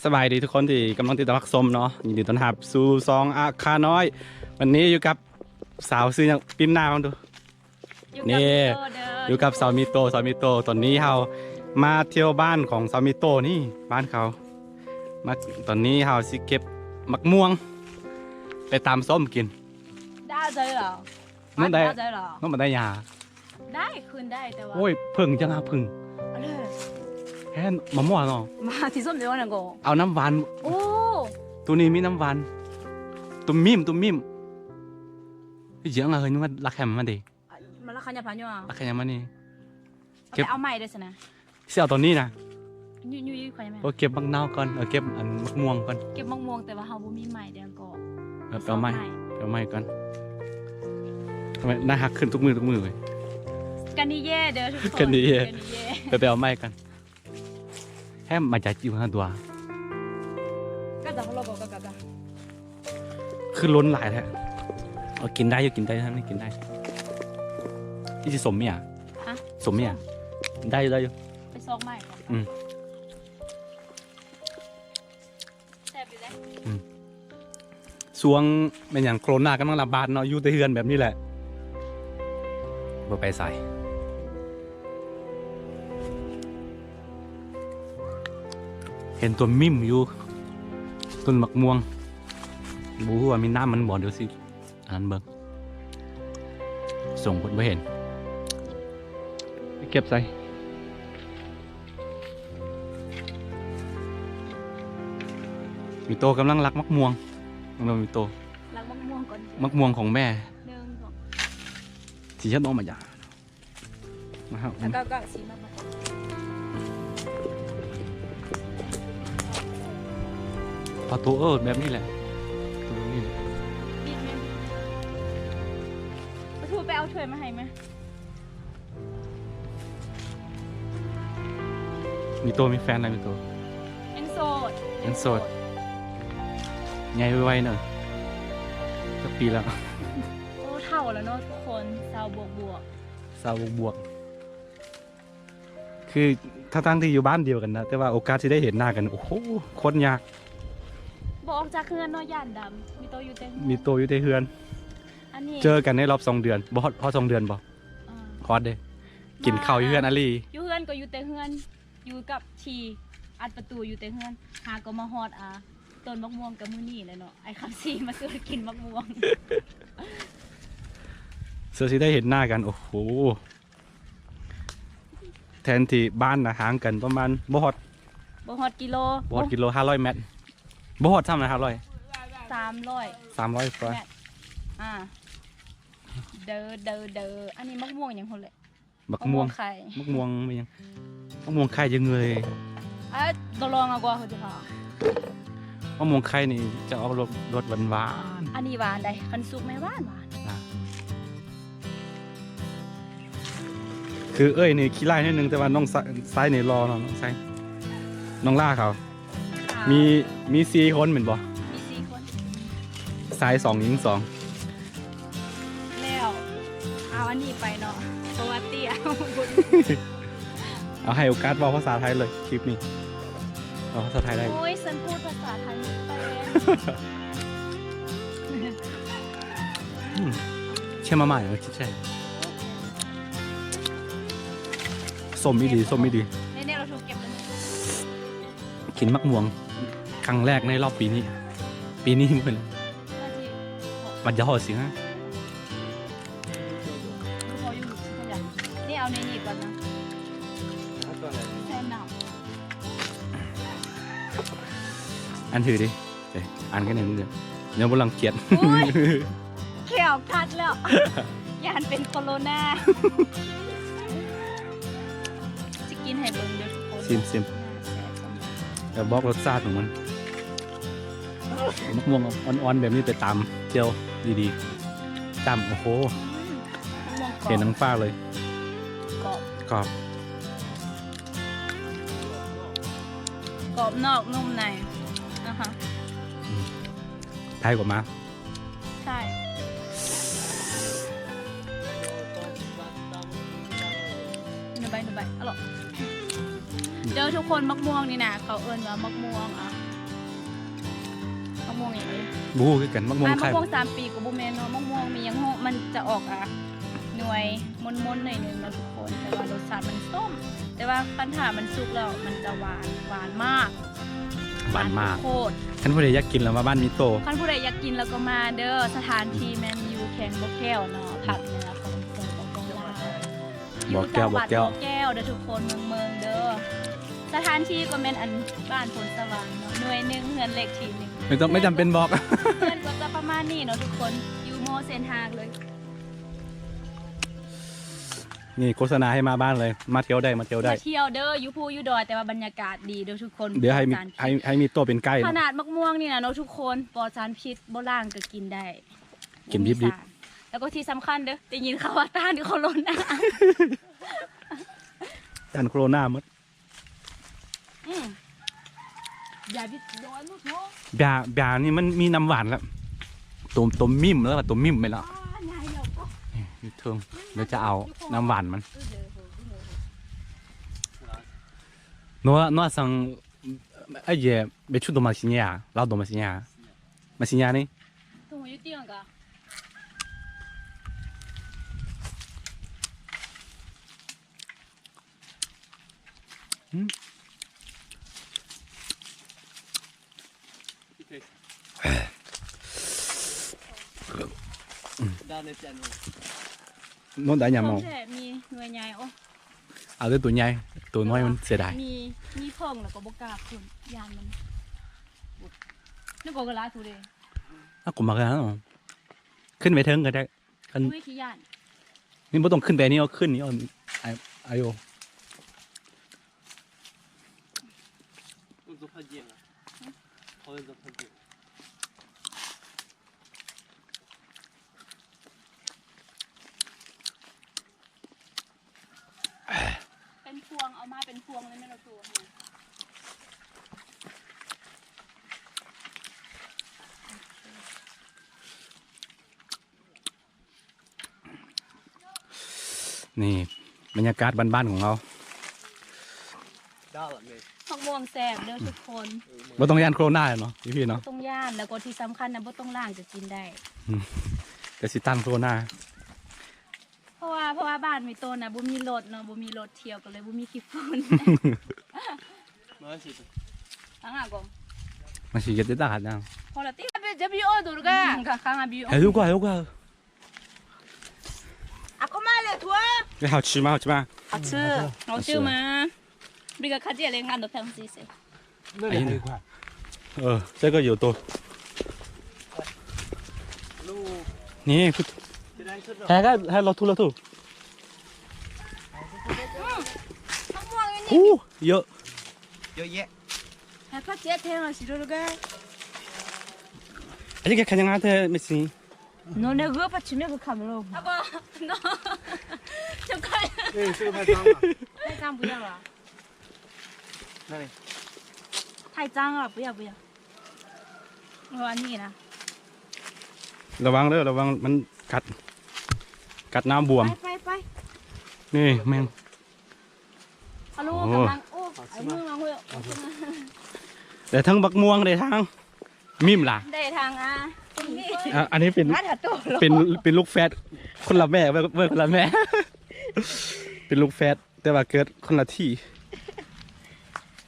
ສະບາຍດີທຸກຄົນທີ່ກຳລັງຕິດຕາມຮັບຊົມເນາະ, ຍິນດີຕ້ອນຮັບສູ່ຊ່ອງອາຄານ້ອຍ. ວັນນີ້ຢູ່ກັບສາວ ຊື່ຫຍັງ? ປິ່ນໜ້າເບິ່ງດູ. ຢູ່ກັບ ນີ້ ມິໂຕະເດີ ຢູ່ກັບສາວມິໂຕະ, ສາວມິໂຕະ. ຕອນນີ້ເຮົາມາທ່ຽວບ້ານຂອງສາວມິໂຕະນີ້, ບ້ານເຂົາ. ມາ ຕອນນີ້ເຮົາຊິເກັບໝາກມ່ວງໄປຕຳສົ້ມກິນ. ໄດ້ເລີຍເນາະ. ມັນໄດ້ ມັນໄດ້ຫຍັງ? ໄດ້ ຄືນໄດ້ ແຕ່ວ່າ ໂອ້ຍ ເຜິ້ງຈັ່ງຫາເຜິ້ງ ອັນເດີ ແຮ່ນມາໝໍ້ເນາະ ມາທີ່ສົ້ມເດີ ອັນນັ້ນກໍ ເອົານ້ຳຫວານ. ໂອ້ ໂຕນີ້ມີນ້ຳຫວານ. ຕຸ້ມມິ້ມ ຕຸ້ມມິ້ມ ເຮັດຫຍັງລະເຮີຍ? ມັນລັກແຄມມາເດ ມັນລັກຂະຫຍັບພາຍຸ ລັກຂະຫຍັບມານີ້. ເກັບ ເອົາໄມ້ເດີຊັ້ນນະ. ຊິເອົາຕອນນີ້ນະ? ຢູ່ ຢູ່ ຢູ່ຂ້ອຍແມ່ນ. ໂອ້ ເກັບໝາກນາວກ່ອນ. ເອີ ເກັບອັນໝາກມ່ວງກ່ອນ. ເກັບໝາກມ່ວງ ແຕ່ວ່າເຮົາບໍ່ມີໄມ້ເດີກໍ ເອີ ໄປເອົາໄມ້ ໄປເອົາໄມ້ກ່ອນ. ທຳໄມໜ້າຮັກຂຶ້ນທຸກມື້ ທຸກມື້ເວີຍ? ກັນດີແຍ່ເດີທຸກຄົນ ກັນດີແຍ່ ກັນດີແຍ່. ໄປ ໄປເອົາໄມ້ກ່ອນ. ແຮມມາຈາກຈິວຫັ້ນຕົວະ ກະຈະເຮົາລອກກໍກະກະ ຄືລົ້ນຫຼາຍແທ້. ເອົາ ກິນໄດ້ຢູ່ ກິນໄດ້ ທາງນີ້ກິນໄດ້. ອີຊິສົ້ມເມຍ ຮະ? ສົ້ມເມຍ ໄດ້ຢູ່ ໄດ້ຢູ່. ໄປຊອກໄມ້ກ່ອນ. ອືມ ແຊບຢູ່ເດ້. ອືມ ຊ່ວງແມ່ນຫຍັງ ໂຄໂຣນາກຳລັງລະບາດເນາະ ຢູ່ແຕ່ເຮືອນແບບນີ້ແຫຼະ ບໍ່ໄປໃສ. ເຫັນຕົ້ນມິ້ມຢູ່ ຕົ້ນໝາກມ່ວງ ບໍ່ຮູ້ວ່າມີນ້ຳມັນບໍ່. ດຽວຊິອັນນັ້ນເບິ່ງ ສົ່ງຄົນບໍ່ເຫັນ ໄປເກັບໃສ່. ມິໂຕະກຳລັງລັກໝາກມ່ວງ. ເບິ່ງດູມິໂຕະ ລັກໝາກມ່ວງກ່ອນ. ໝາກມ່ວງຂອງແມ່ ໜຶ່ງ ສອງ ຊິເຮັດອອກມາຫຍັງ? ມາເຮົາ ແລ້ວກໍ ກໍຊິມາ ເອົາໂຕ ເອີ ແບບນີ້ແຫຼະ ໂຕແບບນີ້ແຫຼະ. ປະທູ ໄປເອົາຖ້ວຍມາໃຫ້ແມ່. ມີໂຕ ມີແຟນແລ້ວ ມີໂຕ ຍັງໂສດ ຍັງໂສດ. ໃຫຍ່ໄວໆເນາະ ຈັກປີແລ້ວ? ໂອ້ ເຖົ້າແລ້ວເນາະທຸກຄົນ ຊາວບວກໆ ຊາວບວກໆ. ຄືທັງໆທີ່ຢູ່ບ້ານດຽວກັນນະ ແຕ່ວ່າໂອກາດທີ່ໄດ້ເຫັນໜ້າກັນ ໂອ້ໂຫ ໂຄດຍາກ. ບໍ່ອອກຈາກເຮືອນເນາະ ຢ້ານດຳ. ມີໂຕຢູ່ແຕ່ເຮືອນ ມີໂຕຢູ່ແຕ່ເຮືອນ. ອັນນີ້ເຈີກັນໃນລອບສອງເດືອນ ບໍ່ຮອດ ຮອດສອງເດືອນບໍ່? ອ່າ ຮອດເດ້. ກິນເຂົ້າຢູ່ເຮືອນອາລີ ຢູ່ເຮືອນກໍຢູ່ແຕ່ເຮືອນ ຢູ່ກັບທີ່ອັດປະຕູຢູ່ແຕ່ເຮືອນ. ຫາກໍມາຮອດ ອ່າ ຕົ້ນໝາກມ່ວງກໍມື້ນີ້ແຫຼະເນາະ ອ້າຍຄຳສີມາຊວນກິນໝາກມ່ວງ. ເຊື່ອຊິໄດ້ເຫັນໜ້າກັນ ໂອ້ໂຫ. ແທນທີ່ບ້ານນະຫ່າງກັນປະມານ ບໍ່ຮອດ ບໍ່ຮອດກິໂລ ບໍ່ຮອດກິໂລ ຫ້າຮ້ອຍແມັດ ບໍ່ຮອດຊ້ຳນະ ຫ້າຮ້ອຍ ສາມຮ້ອຍ ສາມຮ້ອຍກວ່າແມັດ. ອ່າ ເດີ ເດີ ເດີ ອັນນີ້ໝາກມ່ວງຫຍັງພຸ້ນແຫຼະ? ໝາກມ່ວງ ໝາກມ່ວງໄຂ່ ໝາກມ່ວງແມ່ນຫຍັງ? ໝາກມ່ວງໄຂ່ຈັ່ງເລີຍ. ອ່າ ຕົກລົງເອົາກວ່າເຮົາຈະພາ ມະມ່ວງໄຂ່ນີ້ຈະອອກລົດ ລົດຫວານໆ. ອັນນີ້ຫວານໃດ໋ ຄັນສຸກແມ່ນຫວານໆ. ອ່າ ຄືເອື້ອຍນີ້ຂີ້ລ້າຍໜ້ອຍໜຶ່ງ ແຕ່ວ່ານ້ອງຊາຍ ຊາຍນີ້ຫຼໍ່ເນາະ ນ້ອງຊາຍ ນ້ອງຫຼ້າເຂົາ. ອ່າ ມີ ມີສີ່ຄົນແມ່ນບໍ່? ມີສີ່ຄົນ ຊາຍສອງ ຍິງສອງ. ແລ້ວເອົາອັນນີ້ໄປເນາະ ເພາະວ່າເຕ້ຍ. ເອົາໃຫ້ໂອກາດເວົ້າພາສາໄທເລີຍ ຄລິບນີ້ ເວົ້າພາສາໄທໄດ້. ໂອ້ຍ ສັນພູດພາສາໄທບໍ່ເປັນ. ອືມ ເຊື່ອມາມ່າ ເອີ ຊິແຊບ. ສົ້ມອີ່ຫຼີ ສົ້ມອີ່ຫຼີ. ແນ່ໆ ເຮົາຖືກເກັບແລ້ວນີ້. ກິນໝາກມ່ວງຄັ້ງແລກໃນລອບປີນີ້ ປີນີ້ເພິ່ນ ມັນຈະຮອດສິງຫາ. ນີ້ເອົາໃນນີ້ກ່ອນນະ ແຊມນ້ຳ. ອັນຖືດິ ເອີ ອັນກັນໜຶ່ງເດີ ແນວບໍ່ລັງກຽດ. ໂອ້ຍ ແຂ້ວກັດແລ້ວ ຢ້ານເປັນໂຄໂຣນາ. ຊິກິນໃຫ້ເບິ່ງເດີທຸກຄົນ. ຊິມ ຊິມ ແລ້ວບອກລົດຊາດຂອງມັນ. ໝາກມ່ວງອ່ອນໆແບບນີ້ໄປຕຳແຈ່ວດີໆ ຈ້ຳ ໂອ້ໂຫ ອືມ ເຫັນທັງຟ້າເລີຍ. ກອບ ກອບ ກອບນອກນຸ່ມໃນນະຄະ. ອືມ ໄທກວ່າມາ. ໃຊ່ ໜຶ່ງໃບ ໜຶ່ງໃບ ອະຫຼໍ ເດີທຸກຄົນ. ໝາກມ່ວງນີ້ນະ ເຂົາເອີ້ນວ່າໝາກມ່ວງ ອ່າ ມ່ວງຫຍັງເລີຍ ບໍ່ຮູ້ຄືກັນ ໝາກມ່ວງ ອ່າ ຂາຍ ໝາກມ່ວງສາມປີກໍບໍ່ແມ່ນເນາະ ໝາກມ່ວງມີຫຍັງເຮົາ ມັນຈະອອກ ອ່າ ໜ່ວຍມົນໆ ໜ້ອຍໜຶ່ງເນາະທຸກຄົນ ແຕ່ວ່າລົດຊາດມັນສົ້ມ ແຕ່ວ່າຄັນຖ້າມັນສຸກແລ້ວມັນຈະຫວານ ຫວານມາກ ຫວານມາກ ຫວານໂຄດ ຄັນຜູ້ໃດຢາກກິນລະມາບ້ານມີໂຕ ຄັນຜູ້ໃດຢາກກິນລະກໍມາເດີ ສະຖານທີ່ແມ່ນຢູ່ແຂວງບໍ່ແກ້ວເນາະ ພາກເໜືອຂອງປະເທດປະປະລາວ ບໍ່ແກ້ວ ບໍ່ແກ້ວ ຢູ່ຈັງຫວັດບໍ່ແກ້ວເດີທຸກຄົນ ເມືອງເມີງເດີ ສະຖານທີ່ກໍແມ່ນອັນບ້ານໂພນສະຫວ່າງເນາະ ໜ່ວຍໜຶ່ງ ເຮືອນເລກທີໜຶ່ງ ໄມ່ຕ້ອງ ໄມ່ຈຳເປັນບອກ ເຮືອນກໍຈະປະມານນີ້ເນາະທຸກຄົນ ຢູ່ມໍເຊັນຮາກເລີຍ ນີ້ໂຄສະນາໃຫ້ມາບ້ານເລີຍ ມາທ່ຽວໄດ້ ມາທ່ຽວໄດ້ ມາທ່ຽວເດີ ຢູ່ພູຢູ່ດອຍ ແຕ່ວ່າບັນຍາກາດດີເດີທຸກຄົນ ດຽວໃຫ້ມີ ໃຫ້ ໃຫ້ມີໂຕເປັນໄກເນາະ ຂະໜາດໝາກມ່ວງນີ້ນະເນາະທຸກຄົນ ປອດສານພິດ ບໍ່ລ້າງກໍກິນໄດ້ ກິນດິບໆ ແລ້ວກໍທີ່ສຳຄັນເດີ ໄດ້ຍິນຂ່າວວ່າຕ້ານໂຄໂຣນາ ຕ້ານໂຄໂຣນາໝົດ ອືມ ຢາ ຢາ ຢານີ້ມັນມີນ້ຳຫວານແລ້ວ ຕົວ ຕົວມິ້ມ ເອີ້ນວ່າຕົວມິ້ມແມ່ນລະ ຢູ່ເທິງ ດຽວຈະເອົານ້ຳຫວານມັນ Nó, nó sang, ai, é, é tudo masinha, lá do masinha. Masinha, né? Hum. Nó đã nhầm không? ແທ້ ມີໜ່ວຍໃຫຍ່ ໂອ້ ເອົາແຕ່ຕົວໃຫຍ່ ຕົວນ້ອຍມັນເສຍດາຍ ມີ ມີເພິ່ງແລ້ວກໍບໍ່ກ້າຂຶ້ນ ຢ້ານມັນ ນີ້ກໍກະລາທູເດ ອາ ກໍມາກະລາ ຂຶ້ນໄປເທິງກໍໄດ້ ຄັນ ໂອ້ຍ ຂີ້ຢ້ານ ນີ້ບໍ່ຕ້ອງຂຶ້ນໄປ ນີ້ເອົາຂຶ້ນ ນີ້ເອົາ ອາ ອາໂຍ ເປັນພວງ ເອົາມາເປັນພວງເລີຍແມ່ນບໍ່ໂຕຫັ້ນນະ. ນີ້ບັນຍາກາດບ້ານໆຂອງເຮົາ ໝາກມ່ວງແຊບເດີທຸກຄົນ ບໍ່ຕ້ອງຢ້ານໂຄໂຣນາເນາະ ຢູ່ພີ້ເນາະ ບໍ່ຕ້ອງຢ້ານ ແລ້ວກໍທີ່ສຳຄັນນະ ບໍ່ຕ້ອງລ້າງກໍກິນໄດ້ ອືມ ກໍຊິຕ້ານໂຄໂຣນາ ເພາະວ່າ ເພາະວ່າບ້ານມີໂຕນະ ບໍ່ມີລົດເນາະ ບໍ່ມີລົດທ່ຽວ ກໍເລີຍບໍ່ມີຂີ້ຝຸ່ນ ມາຊິເຮັດໄດ້ຕາດນະ ພໍລະຕິ ຈະບີໂອໂຕກະ ອືມ ກະຄັງອະບີໂອ ເຮີກວ່າ ເຮີກວ່າ ອາໂກມາເລທົວ ເອີ ເຮົາຊິມາ ເຮົາຊິມາ ເຮົາຊື້ ເຮົາຊື້ມາ ບິກະຄາເຈເລງານໂດແພງຊີເຊ ເອີ ເຊກະຢູ່ໂຕ ນີ້ ແຮກ ແຮກ ລອກທູ ລອກທູ ອືມ ໝາກມ່ວງຢູ່ນີ້ ໂອ້ ເຍອະ ເຍອະແຍະ ແຮກ ຄາເຈແທງຊິໂດໂດກະ ອັນນີ້ກະຂະຍັງງາແທ້ແມ່ຊີ. No, 내가 받치면 그 카메라. 아, 뭐, no. 좀 걸. 예, 저거 다 담아. 太脏不要了. 那里. 太脏了，不要，不要. เอาอันนี้นะ. ລະວັງເດີ ລະວັງມັນກັດ ກັດນ້ຳບວມ. ໄປ ໄປ ໄປ. ນີ້ແມ່ງ. ອາລູກ ໂອ້ ກຳລັງ ໂອ້ ເອົາມືມາເຮີ້ຍ ໄດ້ທັງບັກມ່ວງ ໄດ້ທັງມິ້ມລະ ໄດ້ທັງ ອ່າ ອັນນີ້ເປັນ ເປັນ ເປັນລູກແຝດຄົນລະແມ່ ເບິ່ງ ເບິ່ງຄົນລະແມ່ ເປັນລູກແຝດ ແຕ່ວ່າເກີດຄົນລະທີ່.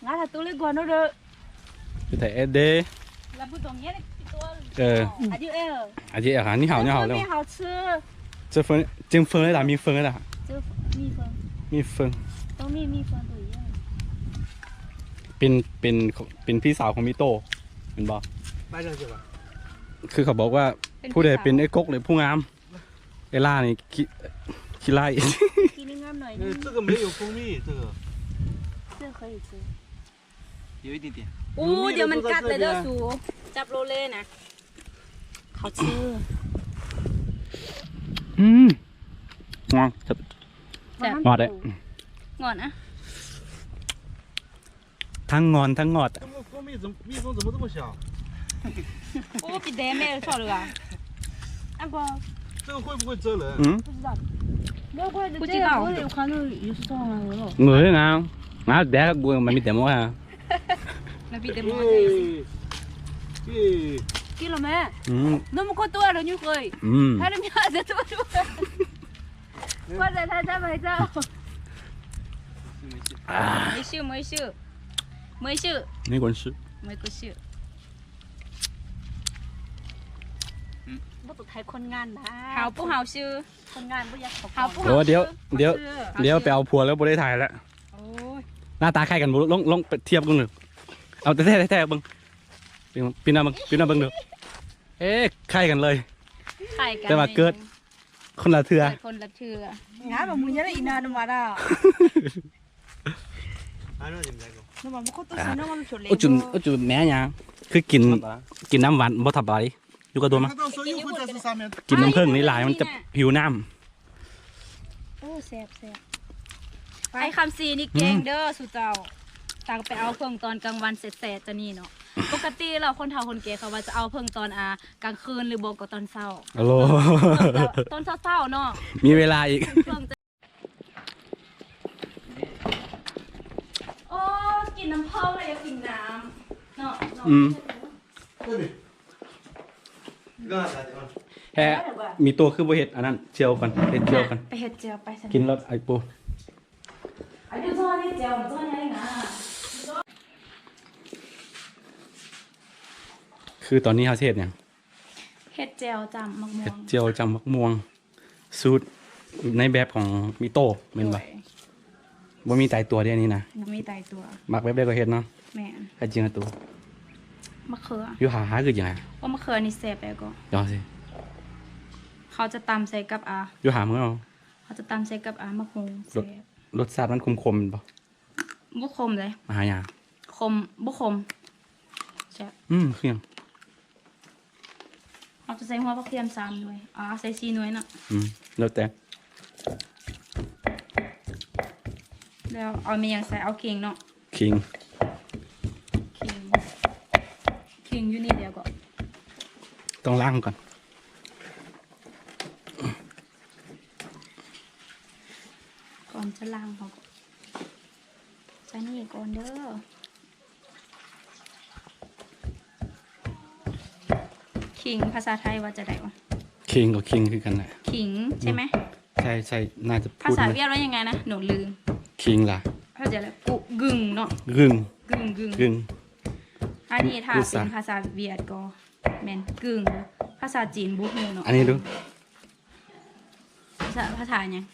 ງາທາຕູເລີຍກວ່າເນາະເດີ. ເປັນໄທເອັດເດ. ເອີ ອາຍຸເອວ ອາຍຸເອວ ນີ້ເຮົາ ນີ້ເຮົາແລ້ວ ເຈເຟີງ ເຈເຟີງເລີຍລະ ມີເຟີງເລີຍລະ ມີເຟີງ ມີເຟີງ ຕ້ອງມີ ມີເຟີງຕົວໃຫຍ່ ເປັນ ເປັນ ເປັນພີ່ສາວຂອງມິໂຕະ ແມ່ນບໍ່? ຄືເຂົາບອກວ່າ ຜູ້ໃດເປັນເອື້ອຍກົກ ຫຼື ຜູ້ງາມ ເອລ່ານີ້ຂີ້ ຂີ້ຮ້າຍ ກິນງາມໜ້ອຍໜຶ່ງ ເອີ 这个没有蜂蜜 这个 这可以吃 有一点点 ໂອ້ ດຽວມັນກັດເລີຍເດີສູ ຈັບໂລເລນະ ເຂົາຊື່ ອືມ ງອນ ແຊບ ງອນເດ້ ງອນອະ ທັງງອນທັງງອດ 这个蜂蜜怎么，蜜蜂怎么这么小？ ໂອ້ ປິດແດງແມ່ຊອດເລີຍວ່າ ອັນກໍ 这个会不会蛰人？嗯，不知道。不知道。我有看到有这种啊，有肉。我那，那得我们没得么啊。那比得么？对。妹，嗯，那么快多了，你会，嗯，还能面子多多。快点，他在拍照。啊，没事，没事，没事，没关系，没关系。嗯，我都太困难了。好不好吃？困难不要考好不好吃？โอ้ เดี๋ยว เดี๋ยว เดี๋ยวไปเอาผัวแล้วบ่ได้ถ่ายแล้ว โอ้ย หน้าตาคล้ายกันบ่ ลอง ลองไปเทียบกันดู เอาแท้ๆ แท้ๆ เบิ่ง ปิดหน้าเบิ่ง ปิดหน้าเบิ่งดู เอ๊ะ คล้ายกันเลย คล้ายกัน แต่ว่าเกิดคนละเทื่อ เกิดคนละเทื่อ งามบ่ มึงยังได้อีนานมาดา โอ้จุน โอ้จุนแม่ยา คือกิน กินน้ำหวานบ่สบาย อยู่กับตัวมา กินน้ำผึ้งนี่หลายมันจะหิวน้ำ โอ้ แซ่บๆ ไอ้คำซีนี่เก่งเด้อ อืม สุเจ้า ตักไปเอาผึ้งตอนกลางวันแสดๆ จะนี่เนาะ ปกติแล้วคนเฒ่าคนแก่เขาว่าจะเอาผึ้งตอน อ่า กลางคืนหรือบ่ก็ตอนเช้า โอ้โห ตอนเช้าๆ เนาะ มีเวลาอีก ผึ้งจะ โอ้ กินน้ำผึ้งแล้วอยากกินน้ำเนาะ อืม แฮะ มีโตคือบ่เฮ็ดอันนั้น เจียวก่อน เฮ็ดเจียวก่อน ไปเฮ็ดเจียวไป กินแล้วไอ้ปู อันนี้ซอยนี่เจียว ซอยนี่นะ คือตอนนี้เฮาสิเฮ็ดหยัง เฮ็ดแจ่วจ้ำหมากม่วง เฮ็ดแจ่วจ้ำหมากม่วง สูตรในแบบของมิโตะแม่นบ่ โดย บ่มีตายตัวเด้อันนี้นะ บ่มีตายตัว มักแบบใดก็เฮ็ดเนาะ แม่น ใครจริงอะตู มะเขือ อยู่หา หาคือจังได๋ ว่ามะเขือนี่แซ่บแล้วก็ ลองสิ เขาจะตำใส่กับ อ่า อยู่หามื้อเอา เขาจะตำใส่กับ อ่า หมากฮุ่ง รส แซ่บ รสชาติมันขมๆ แม่นบ่ บ่ขมเด้ มาหายา ขม บ่ขม แซ่บ อืม คือหยัง เราจะใส่หัวผักเทียมสามหน่วย อ่า ใส่สี่หน่วยเนาะ อืม แล้วแต่ แล้วเอามีหยังใส่ เอาขิงเนาะ ขิง ขิง ขิงอยู่นี่เดียวก่อน ต้องล้างก่อน ก่อนจะล้างเขาก็ ใส่นี่ก่อนเด้อ ขิงภาษาไทยว่าจะได๋วะ คิงก็คิงคือกันแหละ ขิงใช่ไหม ใช่ใช่ น่าจะพูด ภาษาเวียดว่ายังไงนะ หนูลืม คิงล่ะ เข้าใจแล้ว กุ กึ่งเนาะ กึ่ง กึ่ง กึ่ง กึ่ง อันนี้ถ้าเป็นภาษาเวียดก็แม่นกึ่ง ภาษาจีนบ่ฮู้เนาะ อันนี้ดู ภาษา ภาษาหยัง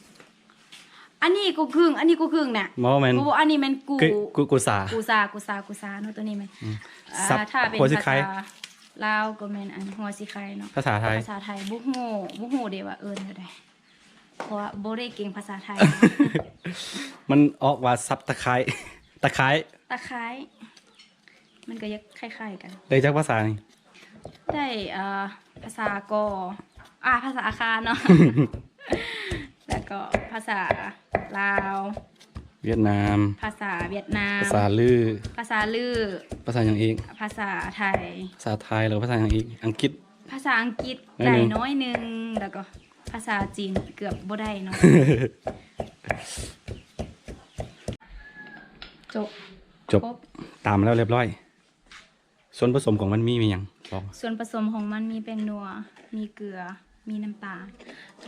อันนี้ก็กึ่ง อันนี้ก็กึ่งน่ะ บ่แม่น บ่ อันนี้แม่นกู กุ กุ กุซา กุซา กุซา กุซาเนาะ ตัวนี้แม่น อืม อ่า สับ ถ้าเป็น หัวสิไค ภาษาลาวก็แม่นอันหัวสิไคเนาะ ภาษาไทย ภาษาไทยบ่ฮู้ บ่ฮู้เด้ว่าเอิ้นเท่าใด เพราะว่าบ่ได้เก่งภาษาไทย มันออกว่าสับตะไคร้ ตะไคร้ ตะไคร้ มันก็อยากคล้ายๆ กัน ได้จักภาษานี่ ได้ เอ่อ ภาษากอ อ่า ภาษาอาคารเนาะ แล้วก็ภาษาลาว เวียดนาม ภาษาเวียดนาม ภาษาลือ ภาษาลือ ภาษาหยังอีก ภาษาไทย ภาษาไทย แล้วภาษาหยังอีก อังกฤษ ภาษาอังกฤษ น้อยหนึ่ง ได้น้อยหนึ่ง แล้วก็ภาษาจีนเกือบบ่ได้เนาะ จบ จบ ครบ ตำแล้วเรียบร้อย ส่วนผสมของมันมี มีหยัง บอก ส่วนผสมของมันมีแป้งนัว มีเกลือ มีน้ำตาล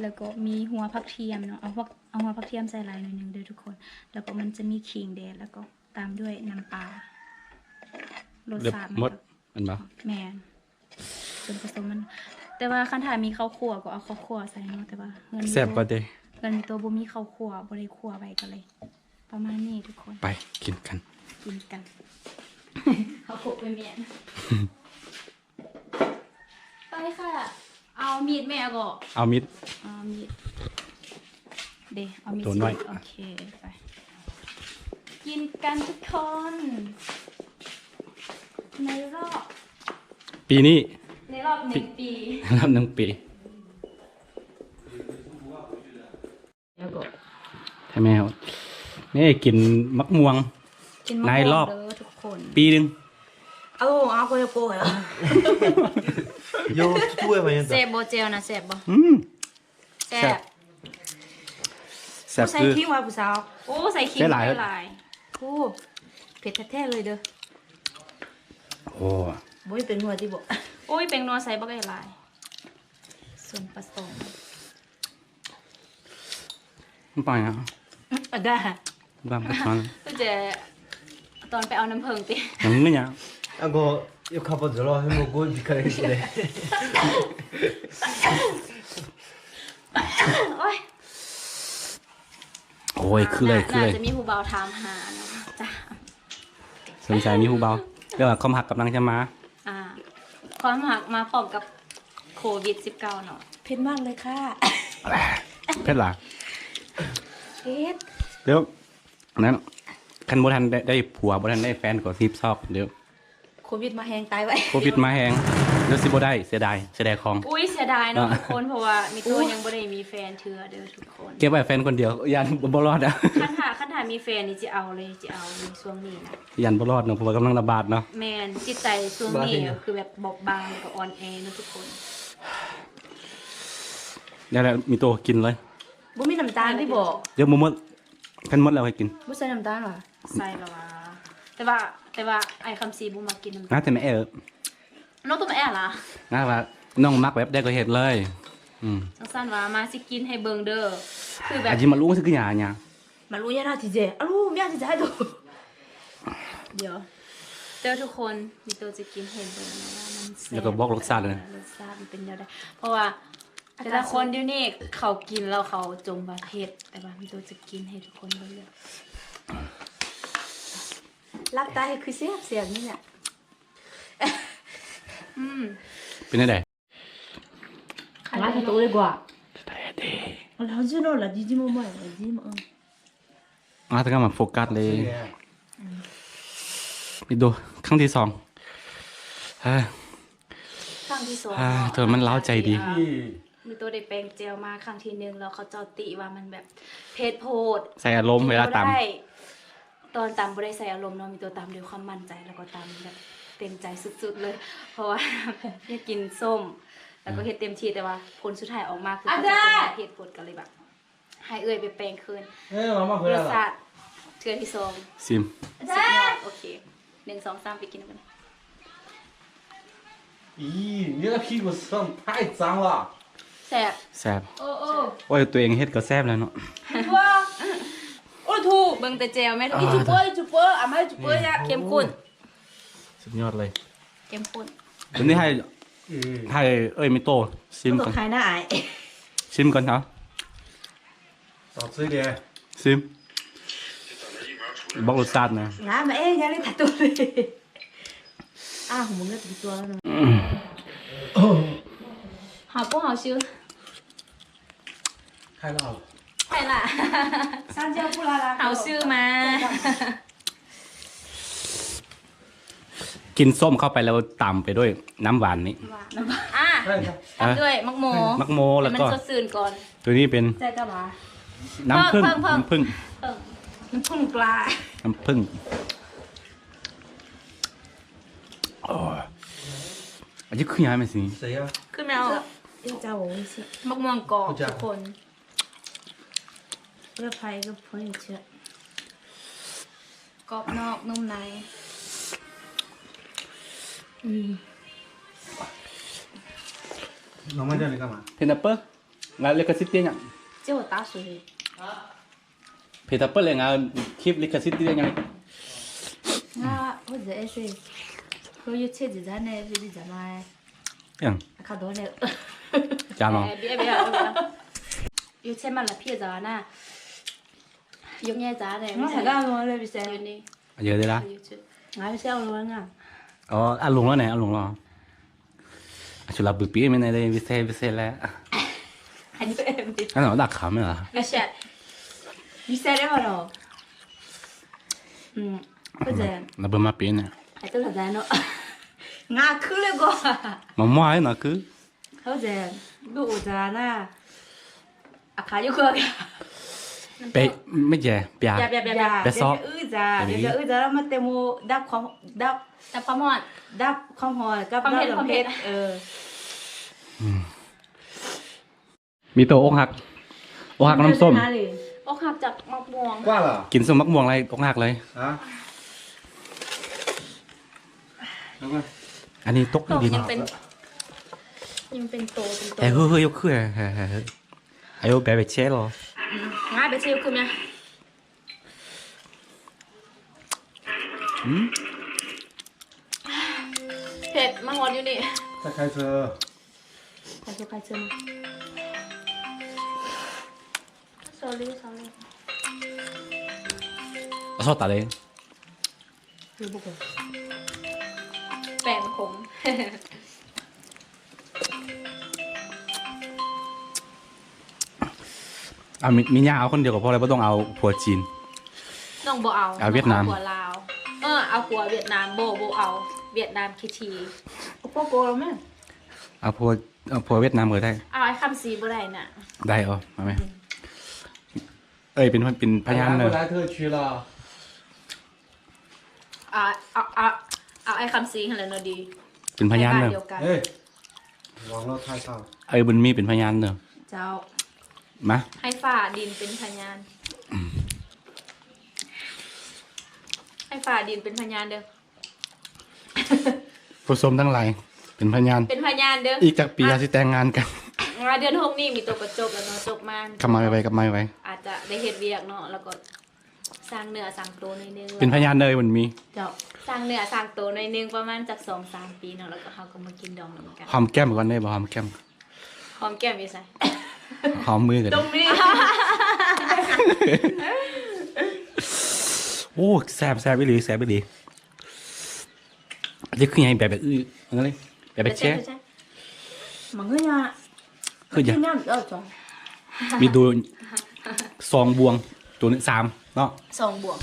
แล้วก็มีหัวผักเทียมเนาะ เอาหัว เอาหัวผักเทียมใส่หลายหน่อยหนึ่งเด้อทุกคน แล้วก็มันจะมีขิงแดด แล้วก็ตามด้วยน้ำปลา รสชาติมันก็ เรียบหมด แม่นบ่ แม่น ส่วนผสมมัน แต่ว่าคันถ้ามีข้าวคั่วก็เอาข้าวคั่วใส่เนาะ แต่ว่าเฮือนมี แซ่บกว่าเด้ เฮือนมีตัวบ่มีข้าวคั่ว บ่ได้คั่วไว้ก็เลย ประมาณนี้ทุกคน ไปกินกัน กินกัน เอาครกไปแม่น ไปค่ะ เอามีดแม่ก็ เอามีด เอามีด เด้ เอามีด ตัวน้อย โอเค ไป กินกันทุกคน ในรอบ ปีนี้ ในรอบหนึ่งปี รอบหนึ่งปี แล้วก็ ใช่ไหมครับ นี่กินมะม่วง กินมะม่วง ในรอบ เด้อทุกคน ปีหนึ่ง เอา เอา โกโก้เหรอ โย ช่วยไป แซ่บบ่แจ่วนะ แซ่บบ่ อืม แซ่บ แซ่บ แซ่บ ใส่ คือ ขิงว่ะผู้สาว โอ้ ใส่ขิง ใส่หลาย ใส่หลาย โอ้ เผ็ดแท้ๆ เลยเด้อ โอ้ บ่มีเป็นหัวติบ่ ໂອ້ຍ ແປ້ງນົວໃສ່ບັກຫຼາຍໆ ສ່ວນປະສົມ ມັນໄປນະ ອາດາ ບາງປະຊອນ ເພິ່ນຈະຕອນໄປເອົານ້ຳເຜິ້ງຕິ ມັນມີຫຍັງ あご、よかった、ジョロ、もうごじからですね。ໂອ້ຍ ໂອ້ຍ ຄືເລີຍ ຄືເລີຍ ໜ້າຈະມີຜູ້ບ່າວຖາມຫາເນາະ ຈ້າ ສົງໄສມີຜູ້ບ່າວ ແຕ່ວ່າຄວາມຮັກກຳລັງຈະມາ ອ່າ ຄວາມຮັກມາພ້ອມກັບໂຄວິດສິບເກົ້າເນາະ ເຜັດມາກເລີຍຄ່ະ ເຜັດຫຼາຍ ເຜັດ ດຽວນັ້ນ ຄັນບໍ່ທັນໄດ້ ໄດ້ຜົວ ບໍ່ທັນໄດ້ແຟນກໍຮີບຊອກເດີ້ ໂຄວິດມາແຮງ ຕາຍໄວ ໂຄວິດມາແຮງ ດຽວຊິບໍ່ໄດ້ ເສຍດາຍ ເສຍດາຍຂອງ ອຸ້ຍ ເສຍດາຍເນາະ ອ່າ ທຸກຄົນ ເພາະວ່າມີໂຕ ໂອ້ຍ ຍັງບໍ່ໄດ້ມີແຟນເທື່ອເດີ້ທຸກຄົນ ເກັບໄວ້ແຟນຄົນດຽວ ຢ້ານບໍ່ລອດ ຄັນຖ້າ ຄັນຖ້າມີແຟນນີ້ ຊິເອົາເລີຍ ຊິເອົາຢູ່ຊ່ວງນີ້ນະ ຢ້ານບໍ່ລອດເນາະ ເພາະວ່າກຳລັງລະບາດເນາະ ແມ່ນ ຈິດໃຈຊ່ວງນີ້ກໍຄືແບບບອບບາງ ແລ້ວກໍອ່ອນແອເນາະທຸກຄົນ ແລ້ວ ແລ້ວມີໂຕກິນເລີຍ ບໍ່ມີນ້ຳຕານຕິບໍ ດຽວບໍ່ໝົດ ຄັນໝົດແລ້ວໃຫ້ກິນ ບໍ່ໃສ່ນ້ຳຕານຫວາ ໃສ່ລະຫວາ ແຕ່ວ່າ ແຕ່ວ່າອ້າຍຄຳສີບໍ່ມັກກິນນ້ຳຕານ ນະ ແຕ່ແມ່ແອ ນ້ອງຕົວແມ່ແອລະ ນະວ່ານ້ອງມັກແບບໃດກໍເຮັດເລີຍ ອືມ ຈັ່ງຊັ້ນຫວາ ມາຊິກິນໃຫ້ເບິ່ງເດີ້ ຄືແບບ ອາຈິມາລຸ ຄືຫຍັງຫຍັງ ມາລຸຍານາທີເຈ ອາລຸຍານາທີເຈ ດຽວ ເດີ້ທຸກຄົນ ມີໂຕຈະກິນໃຫ້ເບິ່ງນະວ່າມັນແຊບ ແລ້ວກໍບອກລົດຊາດເລີຍ ລົດຊາດມັນເປັນແນວໃດ ເພາະວ່າ ແຕ່ລະຄົນດຽວນີ້ເຂົາກິນແລ້ວເຂົາຈົ່ມວ່າເຜັດ ແຕ່ວ່າມີໂຕຈະກິນໃຫ້ທຸກຄົນເບິ່ງເດີ້ ຫຼັບຕາເຮັດຄືແຊບໆນີ້ແຫຼະ ອືມ ເປັນຈັ່ງໃດ? ງານໂຕເລີຍກວ່າ ລາວຊິໂນລາດີດີມາມາລາດີມາ ອ່າ ແຕ່ກໍມາໂຟກັສເລີຍ ນີ້ດູ ຄັ້ງທີສອງ ເອີ ຄັ້ງທີສອງ ເອີ ເນາະ ໂຕມັນລາວໃຈດີ ມີໂຕໄດ້ແປງແຈ່ວມາຄັ້ງທີໜຶ່ງ ແລ້ວເຂົາເຈົ້າຕິວ່າມັນແບບເຜັດໂພດ ໃສ່ອາລົມເວລາຕຳ ຕອນຕຳບໍ່ໄດ້ໃສ່ອາລົມເນາະ ມີໂຕຕຳດ້ວຍຄວາມໝັ້ນໃຈ ແລ້ວກໍຕຳແບບເຕັມໃຈສຸດໆເລີຍ ເພາະວ່າຢາກກິນສົ້ມ ແລ້ວກໍເຮັດເຕັມທີ່ ແຕ່ວ່າຜົນສຸດທ້າຍອອກມາຄືເຜັດໂພດ ກໍເລີຍແບບ ໃຫ້ເອື້ອຍໄປແປງຄືນ ເອີ ມາ ມາ ລົດຊາດເທື່ອທີສອງ ຊິມ ສຸດຍອດ ໂອເຄ ໜຶ່ງ ສອງ ສາມ ໄປກິນນຳກັນ 咦，你那屁股上太脏了。ແຊບ ແຊບ ໂອ້ ໂອ້ຍ ໂອ້ຍ ຕົວເອງເຮັດກໍແຊບແລ້ວເນາະ ໂອ້ ເບິ່ງແຕ່ແຈ່ວແມ່ນ ອ່າ ອີຈູເປີ ອີຈູເປີ ອາ ມາ ອີຈູເປີ ເຂັ້ມຂຸ້ນ ສຸດຍອດເລີຍ ເຂັ້ມຂຸ້ນ ຕົວນີ້ໃຫ້ ໃຫ້ເອື້ອຍມິໂຕະຊິມກ່ອນ ຂາຍໜ້າອາຍ ຊິມກ່ອນເນາະ ຊິມ ບອກລົດຊາດນະ ງາມເອງ ຢ່າເລີຍ ຕາໂຕເລີຍ ອ້າວ ໝູເລືອດຕົວເນາະ ຫາວບໍ່ຫາວຊື່ ໃຜລະ ໃຜລະ ເຮົາຊື້ມາ ກິນສົ້ມເຂົ້າໄປແລ້ວຕາມໄປດ້ວຍນ້ຳຫວານນີ້ ນ້ຳຫວານ ອ່າ ຕາມດ້ວຍໝາກໂມ ໝາກໂມ ແລ້ວກໍໃຫ້ມັນສົດຊື່ນກ່ອນ ຕົວນີ້ເປັນ ໃສ່ກັບຫວາ ນ້ຳເຜິ້ງ ເພີ່ມ ນ້ຳເຜິ້ງ ເພີ່ມ ນ້ຳເຜິ້ງປາ ນ້ຳເຜິ້ງ ໂອ້ຍ ອັນນີ້ຄືຫຍັງແມ່ນຊິ ຄືແມ່ນ ໝາກມ່ວງກອບ ທຸກຄົນ ກອບນອກນຸ່ມໃນ ອືມ น้องมาจากไหนกันมา เพนเปอร์ งานลิขสิทธิ์เนี่ย เจ้าตาสวย เพนเปอร์ เลย งานคลิปลิขสิทธิ์เนี่ย งาน ว่า ว่าจะเอเชีย เขาอยู่เชียงรายเนี่ย อยู่ที่จะมา เอี่ยง ခါတော့လေ ကြာနော် အဲ ဘီ ဘီ ယူချင်မလား ဖြစ်သွားတာ ရုပ်မြင်ကြတယ် ငါစကားမလို့ ပြီးစဲ ယူနေ အယဲသေးလား ယူချင် ငါပြီးစဲအောင်လို့ငါ อ๋อ အလုံးလုံးနဲ့ အလုံးလုံး အချူလာပူပီမင်းနဲ့ ပြီးစဲ ပြီးစဲလဲ အဲ့တော့ဒါခါမလား ပြီးစဲ ပြီးစဲတယ်မလို့ อืม ဟုတ်တယ် နဘမပင်းနဲ့ အဲ့တော့လည်းနော် ငါခုလေကွာ မမွားနော်ခု ဟုတ်တယ် ဘုအိုဒါနာ အခါယုကပဲမကြပြပြပြပြပြစောဥစားပြဥစားမတဲမိုဒါခွန်ဒါဒါဖမွန်ဒါခွန်ဟောကဘဒါလမ်เพชรเออ อืม ມີโตอกหัก อกหักน้ำส้ม อกหักจากมะม่วง ว่าล่ะ กินส้มมะม่วงอะไรอกหักเลย ฮะ อันนี้ตกดิน ยังเป็น ຍັງເປັນໂຕ ເປັນໂຕ. ເຮີ້ຍ ເຮີ້ຍ ເຮີ້ຍ ຍົກຂຶ້ນ ເຮີ້ຍ ເຮີ້ຍ ເຮີ້ຍ ເອົາຍົກແບບໄປແຊະເລີຍ. ອືມ ຫາໄປແຊະຂຶ້ນນະ. ອືມ ເຜັດ ມາຮອດຢູ່ນີ້ ໃສ່ໄຂ່ເຈີ ໃສ່ໄຂ່ເຈີ sorry sorry ເອົາຊອດຕາເລ. ແປງຂົງ. ອ່າ ມີ ມີຍ່າເອົາຄົນດຽວກໍພໍແລ້ວ ບໍ່ຕ້ອງເອົາຜົວຈີນ. ນ້ອງບໍ່ເອົາ ເອົາຫວຽດນາມ ນ້ອງເອົາຜົວລາວ. ເອີ ເອົາຜົວຫວຽດນາມ. ບໍ່ ບໍ່ເອົາ ຫວຽດນາມຂີ້ຖີ່. ກໍບໍ່ໂກລະແມ່ ເອົາຜົວ ເອົາຜົວຫວຽດນາມກໍໄດ້. ເອົາໄອ້ຄຳສີບໍ່ໄດ້ນະ. ໄດ້ ເອົາ ເອົາແມ່. ອືມ ເອີຍ ເປັນ ເປັນພະຍານເດີ. ອ່າ ເອົາ ເອົາ ເອົາໄອ້ຄຳສີຫັ້ນແຫຼະເນາະດີ ເປັນພະຍານເດີ. ເອີຍ ລອງເນາະ ຖ່າຍເຂົ້າ ເອີຍ ບຸນມີເປັນພະຍານເດີ. ເຈົ້າ ມາ ໃຫ້ຟ້າດິນເປັນພະຍານ ໃຫ້ຟ້າດິນເປັນພະຍານເດີ. ຜູ້ຊົມທັງຫຼາຍເປັນພະຍານ ເປັນພະຍານເດີ. ອີກຈັກປີເຮົາຊິແຕ່ງງານກັນ? ວ່າເດືອນຫົກນີ້ມີໂຕກໍຈົບແລ້ວເນາະ ຈົບມາ ກັບມາໄວໆ ກັບມາໄວໆ. ອາດຈະໄດ້ເຮັດວຽກເນາະ ແລ້ວກໍສ້າງເນື້ອສ້າງໂຕໜ້ອຍໜຶ່ງ. ເປັນພະຍານເດີ ມັນມີ ເຈົ້າ ສ້າງເນື້ອສ້າງໂຕໜ້ອຍໜຶ່ງ ປະມານຈັກສອງສາມປີເນາະ ແລ້ວກໍເຮົາກໍມາກິນດອງນຳກັນ. ຫອມແກ້ມກ່ອນໄດ້ບໍ່? ຫອມແກ້ມ ຫອມແກ້ມຢູ່ໃສ? ຫອມມືກໍໄດ້ ຕົງນີ້. ໂອ້ ແຊບ ແຊບອີ່ຫຼີ ແຊບອີ່ຫຼີ. ອັນນີ້ຄືໃຫຍ່ແບບ ແບບອື່ນ ອັນນັ້ນເລີຍ ແບບແຊະ ມັນຄືຫຍັງ? ຄືຫຍັງ? ມີໂຕສອງບ່ວງ ໂຕນີ້ສາມເນາະ ສອງບ່ວງ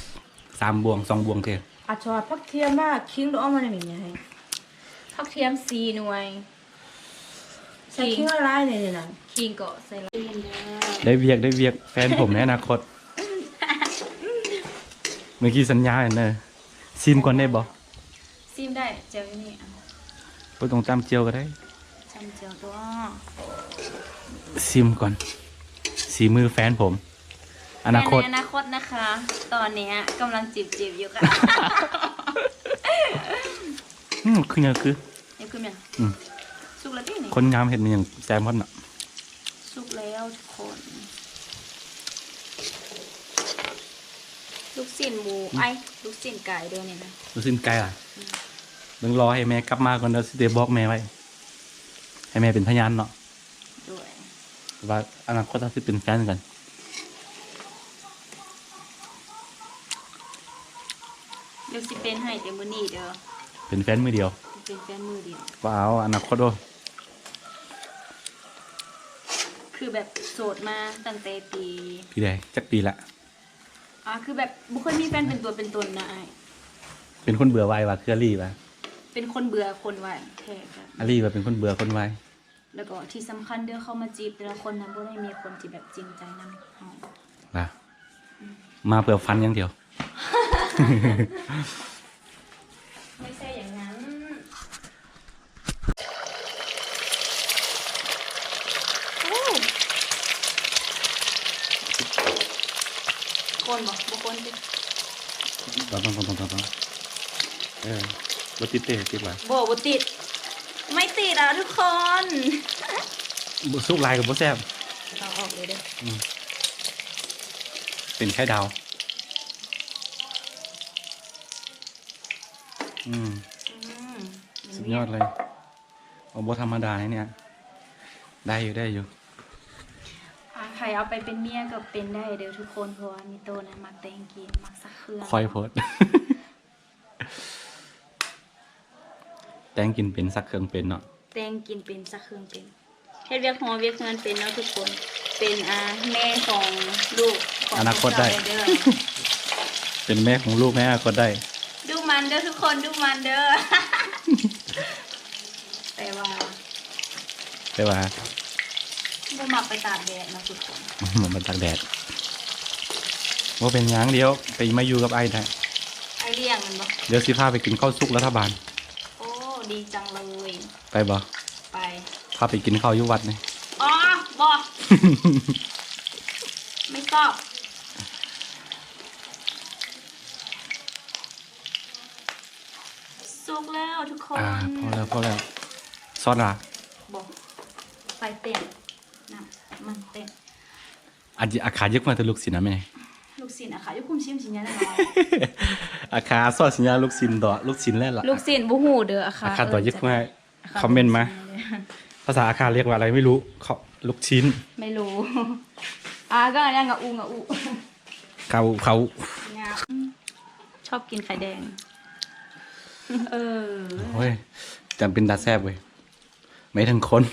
ສາມບ່ວງ ສອງບ່ວງເດ້. ອາ ຊອດຜັກທຽມມາ ຄີງດອກມານີ້ແມ່ນຫຍັງ? ຜັກທຽມສີ່ໜ່ວຍ. ໃສ່ຂີງຫຼາຍໆ ນີ້ນະ ຂີງກໍໃສ່ຫຼາຍ. ໄດ້ວຽກ ໄດ້ວຽກ ແຟນຜົມໃນອະນາຄົດ ເມື່ອກີ້ສັນຍາແລ້ວເນີ. ຊີມກ່ອນໄດ້ບໍ່? ຊີມໄດ້ ແຈ່ວຢູ່ນີ້. ບໍ່ຕ້ອງຈ້ຳແຈ່ວກໍໄດ້ ຈ້ຳແຈ່ວຕົວະ. ຊີມກ່ອນ ສີມືແຟນຜົມ ອະນາຄົດ ແຟນໃນອະນາຄົດນະຄະ ຕອນເນີ້ຍກຳລັງຈີບໆຢູ່ກະ. ອືມ ຄືຫຍັງ ຄື ນີ້ຄືຫຍັງ? ອືມ ສຸກແລ້ວຕິນີ້? ຄົນງາມເຮັດມັນຍັງແຊບຮອດເນາະ. ສຸກແລ້ວທຸກຄົນ ລູກຊີ້ນໝູ ອືມ ໄອ້ ລູກຊີ້ນໄກ່ເດີນີ້ນະ ລູກຊີ້ນໄກ່ລະ. ອືມ ເບິ່ງ ລໍໃຫ້ແມ່ກັບມາກ່ອນເດີ ຊິໄດ້ບອກແມ່ໄວ້ ໃຫ້ແມ່ເປັນພະຍານເນາະ. ໂດຍ ວ່າອະນາຄົດເຮົາຊິເປັນແຟນກັນ. ດຽວຊິເປັນໃຫ້ແຕ່ມື້ນີ້ເດີ ເປັນແຟນມື້ດຽວ ເປັນແຟນມື້ດຽວ. ວ້າວ ອະນາຄົດໂດ ຄືແບບໂສດມາຕັ້ງແຕ່ປີ ປີໃດ? ຈັກປີລະ? ອ່າ ຄືແບບບໍ່ເຄີຍມີແຟນເປັນຕົວເປັນຕົນນະອ້າຍ. ເປັນຄົນເບື່ອໄວວ່າ ຄືອາລີວ່າ ເປັນຄົນເບື່ອຄົນໄວແທ້. ອາລີວ່າເປັນຄົນເບື່ອຄົນໄວ. ແລ້ວກໍທີ່ສຳຄັນເດີ ເຂົ້າມາຈີບແຕ່ລະຄົນນະ ບໍ່ໄດ້ມີຄົນທີ່ແບບຈິງໃຈນຳເຮົາລະ. ອືມ ມາເພື່ອຟັນຢ່າງດຽວ. ໄມ່ໃຊ່ຢ່າງນັ້ນ. ໂອ້ ຄົນບໍ່? ບໍ່ຄົນຕິ. ເອີ ບໍ່ຕິດເດ້ ຕິດຫວາ? ບໍ່ ບໍ່ຕິດ ໄມ່ຕິດອະທຸກຄົນ. ບໍ່ ສຸກຫຼາຍກໍບໍ່ແຊບ. ເອົາອອກເລີຍເດີ. ອືມ ເປັນໄຂ່ດາວ. ອືມ ອືມ ສຸດຍອດເລີຍ. ໂອ້ ບໍ່ທຳມະດາເດນີ້ ໄດ້ຢູ່ ໄດ້ຢູ່. ອ່າ ໃຜເອົາໄປເປັນເມຍກໍເປັນໄດ້ເດີທຸກຄົນ ເພາະວ່າມີໂຕນະມັກແຕ່ງກິນ ມັກຊັກເຄື່ອງ. ຂ້ອຍໂພດ ແຕ່ງກິນເປັນ ຊັກເຄື່ອງເປັນເນາະ. ແຕ່ງກິນເປັນ ຊັກເຄື່ອງເປັນ ເຮັດວຽກຫໍວຽກເຮືອນເປັນເນາະທຸກຄົນ. ເປັນ ອ່າ ແມ່ຂອງລູກຂອງ ອະນາຄົດໄດ້ ພວກເຈົ້າເດີ. ເປັນແມ່ຂອງລູກໃນອະນາຄົດໄດ້. ດຸໝັ່ນເດີທຸກຄົນ ດຸໝັ່ນເດີ. ແຕ່ວ່າ ແຕ່ວ່າ ບໍ່ມັກໄປຕາກແດດເນາະທຸກຄົນ. ບໍ່ມັກໄປຕາກແດດ. ບໍ່ເປັນຫຍັງ ດຽວໄປມາຢູ່ກັບອ້າຍໄດ້. ອ້າຍລ້ຽງແມ່ນບໍ່? ດຽວຊິພາໄປກິນເຂົ້າສຸກລັດຖະບານ. ໂອ້ ດີຈັງເລີຍ. ໄປບໍ່? ໄປ. ພາໄປກິນເຂົ້າຢູ່ວັດນີ້. ອໍ ບໍ່ ໄມ່ຊອບ. ສຸກແລ້ວທຸກຄົນ. ອ່າ ພໍແລ້ວ ພໍແລ້ວ. ຊອດລະ? ບໍ່. ອາ ອາຄາຍົກມາແຕ່ລູກຊິ້ນນະແມ່. ລູກຊິ້ນ ອາຄາຍົກຄຸມຊິມຊິຍານະ. ອາຄາຊອດຊິຍາລູກຊິ້ນດອກ ລູກຊິ້ນແລ້ວລະ. ລູກຊິ້ນບໍ່ຮູ້ເດີ ອາຄາ ອາຄາດອກຍົກມາ. ຄອມເມັນມາ ພາສາອາຄາຮຽກວ່າອະໄລໄມ່ຮູ້. ເຂົາ ລູກຊິ້ນ ໄມ່ຮູ້. ອາ ກໍຍັງງະອຸງະອຸ ເຂົາ ເຂົາ ຊອບກິນໄຂ່ແດງ. ເອີ ໂອ້ຍ ຈຳເປັນຕາແຊບເວີຍ. ໄໝເຖິງຄົນ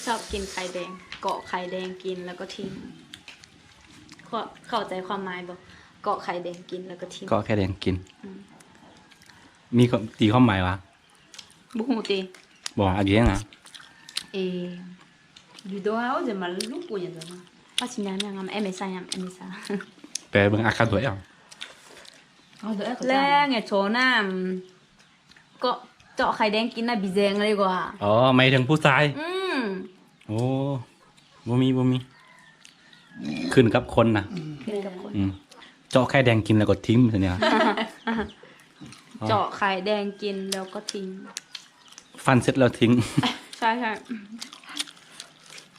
ຊອບກິນໄຂ່ແດງ ເກາະໄຂ່ແດງກິນແລ້ວກໍຖິ້ມ. ເຂົ້າ ເຂົ້າໃຈຄວາມໝາຍບໍ່? ເກາະໄຂ່ແດງກິນແລ້ວກໍຖິ້ມ. ເກາະໄຂ່ແດງກິນ ອືມ ມີຄວາມ ຕີຄວາມໝາຍຫວາ? ບໍ່ຮູ້ຕິ. ບໍ່ ອາກິນຫຍັງອະ? ເອ Du dois oser mal lupo ya dona. Pas sinya yang am emesa yang emesa. ແປເບິ່ງອາຄາດວຍເອົາ. ແລງເອໂຊນາມ ເກາະ ເຈາະໄຂ່ແດງກິນນະ ບິແຈງເລີຍກວ່າ. ອໍ ໝາຍເຖິງຜູ້ຊາຍ. ອືມ ໂອ້ ບໍ່ມີ ບໍ່ມີ ຂຶ້ນກັບຄົນນະ. ຂຶ້ນກັບຄົນ. ອືມ ເຈາະໄຂ່ແດງກິນແລ້ວກໍຖິ້ມຊັ້ນນີ້. ເຈາະໄຂ່ແດງກິນແລ້ວກໍຖິ້ມ. ຟັນເສັດແລ້ວຖິ້ມ. ໃຊ່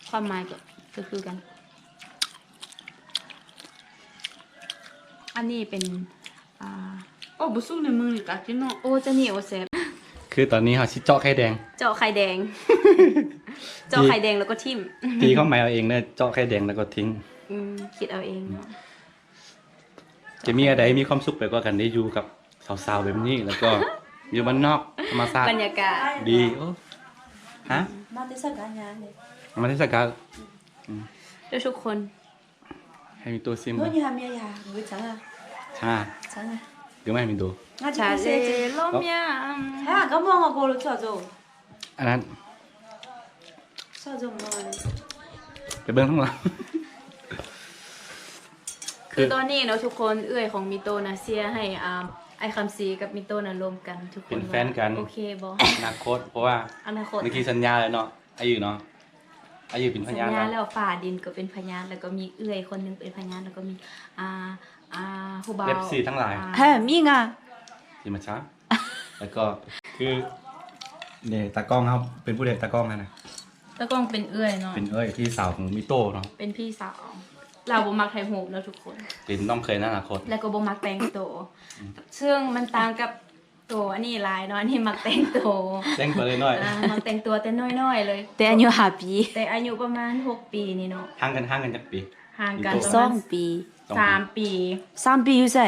ໆ ຄວາມໝາຍກໍ ກໍຄືກັນ. ອັນນີ້ເປັນ ອ່າ ໂອ້ ບໍ່ສຸກໃນມືນີ້ກະກິນເນາະ. ໂອ້ ຈະໜີ ໂອ້ ແຊບ. ຄືຕອນນີ້ເຮົາຊິເຈາະໄຂ່ແດງ. ເຈາະໄຂ່ແດງ. ເຈາະໄຂ່ແດງແລ້ວກໍຖິ້ມ. ຕີຄວາມໝາຍເອົາເອງເດີ ເຈາະໄຂ່ແດງແລ້ວກໍຖິ້ມ. ອືມ ຄິດເອົາເອງເນາະ. ຈະມີອັນໃດມີຄວາມສຸກໄປກວ່າກັນໄດ້ຢູ່ກັບສາວໆແບບນີ້ ແລ້ວກໍຢູ່ບ້ານນອກທຳມະຊາດ ບັນຍາກາດດີ. ໂອ້ ຮະ ມາແຕ່ສະກາຍາເດ ມາແຕ່ສະກາຍາ. ອືມ ເດີທຸກຄົນ. ໃຫ້ມີໂຕຊິມ. ຊາ ຊາ ຄືມາໃຫ້ມີໂຕ. ອັນນັ້ນ ໄປເບິ່ງທາງຫຼັງ. ຄືຕອນນີ້ເນາະທຸກຄົນ ເອື້ອຍຂອງມິໂຕະນະ ເຊຍໃຫ້ ອ່າ ອ້າຍຄຳສີກັບມິໂຕະນະລົມກັນທຸກຄົນ ເປັນແຟນກັນ ໂອເຄບໍ່? ອະນາຄົດ ເພາະວ່າອະນາຄົດ ເມື່ອກີ້ສັນຍາແລ້ວເນາະ ອາຍຸເນາະ ອາຍຸເປັນພະຍານ ສັນຍາແລ້ວ ແລ້ວຟ້າດິນກໍເປັນພະຍານ ແລ້ວກໍມີເອື້ອຍຄົນໜຶ່ງເປັນພະຍານ ແລ້ວກໍມີ ອ່າ ອ່າ ຜູ້ບ່າວ ເອັຟຊີທັງຫຼາຍ ອ່າ ແຮມີງາ ຊິມາຊາ ແລ້ວກໍຄື ນີ້ຕາກ້ອງເຮົາ ເປັນຜູ້ໃດຕາກ້ອງຫັ້ນນະ? ຕາກ້ອງເປັນເອື້ອຍເນາະ ເປັນເອື້ອຍ ພີ່ສາວຂອງມິໂຕະເນາະ ເປັນພີ່ສາວ. ລາວບໍ່ມັກຖ່າຍຮູບເນາະທຸກຄົນ ເປັນນ້ອງເຂີຍໃນອະນາຄົດ ແລ້ວກໍບໍ່ມັກແຕ່ງໂຕ ອືມ ເຊິ່ງມັນຕ່າງກັບໂຕອັນນີ້ຫຼາຍເນາະ ອັນນີ້ມັກແຕ່ງໂຕ ແຕ່ງຕົວນ້ອຍໆ ອ່າ ມັກແຕ່ງຕົວແຕ່ນ້ອຍໆເລີຍ ແຕ່ອາຍຸຫ້າປີ ແຕ່ອາຍຸປະມານຫົກປີນີ້ເນາະ ຫ່າງກັນ ຫ່າງກັນຈັກປີ? ຫ່າງກັນປະມານສອງປີ ສາມປີ ສາມປີຢູ່ໃສ?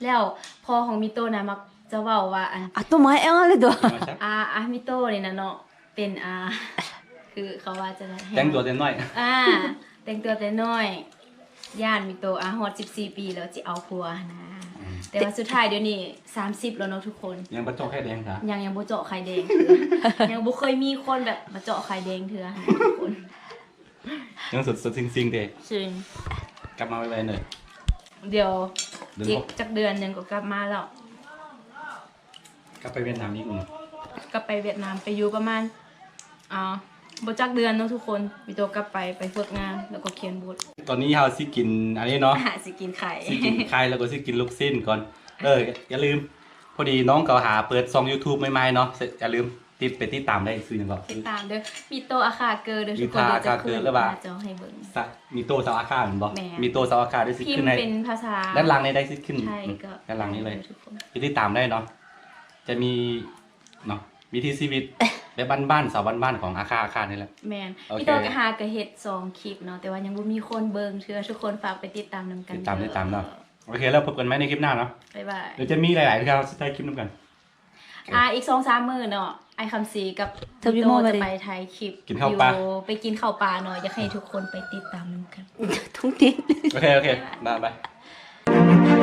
ແລ້ວພໍ່ຂອງມິໂຕະນະມັກຈະເວົ້າວ່າ ອັນ ອາໂຕມາແອງເລີຍຕົວ ອາ ອາ ມິໂຕະນີ້ນະເນາະ ເປັນ ອາ ຄືເຂົາວ່າຈັ່ງໃດ ແຕ່ງຕົວແຕ່ນ້ອຍ ອາ ແຕ່ງຕົວແຕ່ນ້ອຍ ຢ້ານມິໂຕະ ອາ ຮອດສິບສີ່ປີແລ້ວຊິເອົາຜົວຫັ້ນນະ ອືມ ແຕ່ວ່າສຸດທ້າຍດຽວນີ້ສາມສິບແລ້ວເນາະທຸກຄົນ ຍັງບໍ່ເຈາະໄຂ່ແດງຊະ ຍັງ ຍັງບໍ່ເຈາະໄຂ່ແດງເທື່ອ ຍັງບໍ່ເຄີຍມີຄົນແບບມາເຈາະໄຂ່ແດງເທື່ອຫັ້ນນະທຸກຄົນ. ຍັງສົດໆຊິງໆເດ້ ຊິງ ກັບມາໄວໆເດີ ດຽວ ເດືອນ ອີກຈັກເດືອນໜຶ່ງກໍກັບມາແລ້ວ ກັບໄປຫວຽດນາມອີກ ອືມ ກັບໄປຫວຽດນາມ ໄປຢູ່ປະມານ ອ່າ ບໍ່ຈັກເດືອນເນາະທຸກຄົນ ມີໂຕກັບໄປ ໄປຝຶກງານ ແລ້ວກໍຂຽນບົດ. ຕອນນີ້ເຮົາຊິກິນອັນນີ້ເນາະ ອາຫານ ຊິກິນໄຂ່ ຊິກິນໄຂ່ ແລ້ວກໍຊິກິນລູກຊິ້ນກ່ອນ. ເອີ ຢ່າລືມ ພໍດີນ້ອງເຂົາຫາເປີດຊ່ອງຢູທູບໃໝ່ໆເນາະ ຢ່າລືມ ຕິດ ໄປຕິດຕາມໄດ້ ຊື່ຫຍັງເກາະ? ຕິດຕາມເດີ ມີໂຕອາຄາເກີເດີທຸກຄົນ ມີໂຕອາຄາເກີ ເດີຈະຂຶ້ນ ຫຼືວ່າ ໜ້າຈໍໃຫ້ເບິ່ງ ມີໂຕຊາວອາຄາແມ່ນບໍ່? ແມ່ນ ມີໂຕຊາວອາຄາເດີຊິຂຶ້ນໃຫ້ ພິມເປັນພາສາ ດ້ານຫຼັງນີ້ໄດ້ຊິຂຶ້ນ ໄທກໍ ດ້ານຫຼັງນີ້ເລີຍ ທຸກຄົນ ໄປຕິດຕາມໄດ້ເນາະ ຈະມີເນາະ ວິຖີຊີວິດແບບບ້ານໆ ຊາວບ້ານໆ ຂອງອາຄາ ອາຄານີ້ແຫຼະ ແມ່ນ ໂອເຄ ມີໂຕກະຫາກະເຮັດສອງຄລິບເນາະ ແຕ່ວ່າຍັງບໍ່ມີຄົນເບິ່ງເທື່ອ ທຸກຄົນຝາກໄປຕິດຕາມນຳກັນ ຕິດຕາມ ເດີ ຕິດຕາມເນາະ ໂອເຄ ແລ້ວພົບກັນໃໝ່ໃນຄລິບໜ້າເນາະ ບາຍບາຍ ດຽວຈະມີຫຼາຍໆເທື່ອ ເຮົາຊິຖ່າຍຄລິບນຳກັນ ອ່າ ອີກສອງສາມມື້ເນາະ ອ້າຍຄຳສີກັບ ເທີ ມີໂຕ ຈະໄປຖ່າຍຄລິບ ກິນເຂົ້າປ່າ ຢູ່ ໄປກິນເຂົ້າປ່າເນາະ ຢາກໃຫ້ທຸກຄົນໄປຕິດຕາມນຳກັນ ທຸກຕິດ ໂອເຄ ໂອເຄ ບາຍບາຍ.